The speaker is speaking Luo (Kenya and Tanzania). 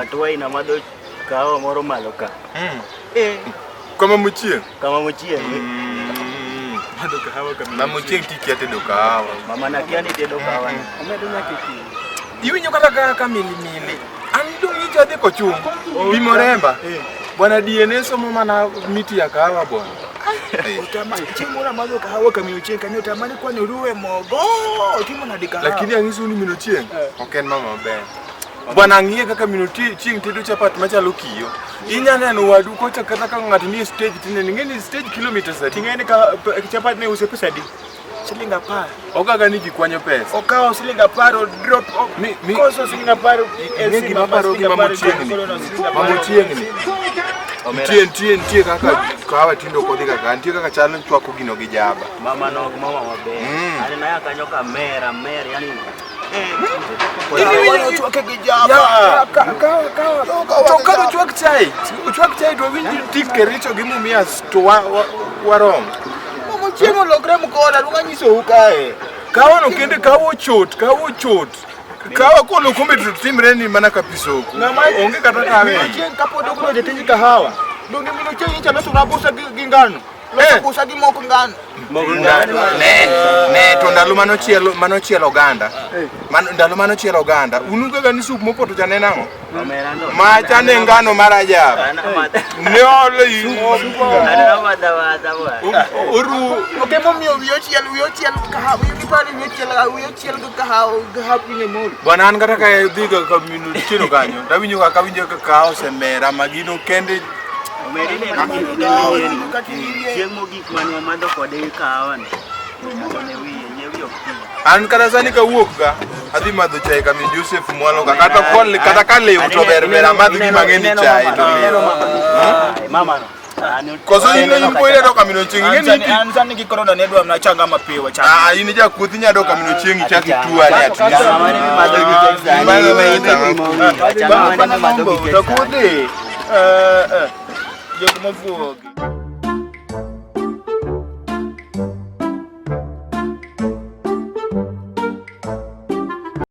Atwai na madho kahawa moro malo ka. Eh, Kama mochieng'. Kama mochieng'. Madho kahawa ka Mama ochieng' tikia tedo kahawa. Mama na kia ni tedo kahawa ni. Omedo nyaka e kiny. Iwinjo kata ka mili mili. An dong' nyicha adhi kochung. Pimo remba. Bwana DNA somo mana miti ya kahawa bwana. Eh. Otama, chieng' moro amadho kahawa ka miyo chieng' kanyo otama ni kwani oruwe mogo. Otimo nade kahawa? Lakini ang'iso ni min Ochieng' ok en mama maber. Bwana ang'iye kaka min Ochieng' tedo chapat machalo kiyo. Inya neno wadu kocha kata ka ng'ato nie stage tineno ing'e ni stage kilometers adi. Ting'e ni ka chapat ne use pesa adi? Siling 10. Ogaga ni ji kwanyo pesa. Okawo siling 10 o drop koso siling 10. Ing'e gima paro gi mama Ochieng' ni. Mama Ochieng' ni. Nitie nitie nitie kaka kahawa tindo ok odhi kaka nitie kaka chalo chwako gino gi jaba. Mama no ok mama maber. Aneno ya kanyo ka mer amer yani. Ochwake gi jaba. To kaka ochwak chai, ochwak chai to winj tik Kericho gi Mumias to warom. Mama Ochieng' olokre mkoda, luong anyisou kae. Kawa no kende kawa ochot, kawa ochot. Kawa kolo kombe to timre ni mana ka pisoko. Onge kata kawe. Min Ochieng' kapod ok odonjo e tij kahawa. Donge min Ochieng' nyicha loso na busa gi ngano. Loso busa gi mok ngano. Ne, ne to ndalo manochielo manochielo oganda. Mano ndalo manochielo oganda. Unugaga ni sup mopoto cha ne nang'o? Omera no. Macha ne ngano mar ajab. Ana madha. Ne ole Ana madha madha bwana. oru Ok emomiyo wiyi ochiel, wiyi ochiel kahawa, wiyi giparo ni wiyi ochiel, wiyi ochiel gi kahawa, kahawa pinye mol. Bwana an kata ka dhi ga ka min Otieno kanyo, tawinjo ka kawinjo ka kahawa osemera ma gino kende Omera ineno ni chieng' mogik mane wamadho kode kahawa ni. Ne wiye, ne wiye ok ti. An kata sani kawuok ka adhi madho chai ka min Joseph mwalo ka kata kol kata ka liw to ber ber amadh gima ng'e ni chai to liw. Mama no. Koso in in po ine dok ka min Ochieng' ing'e ni iti An sani gi corona ne dwa na changa mapiyo changa. Ah, in jakuoth inya dok ka min Ochieng' ichak ituo ni ati. Changa mane mimadho gi kek sani. Changa mane mimadho gi kek To sani. kudhi. Jok mofuogi.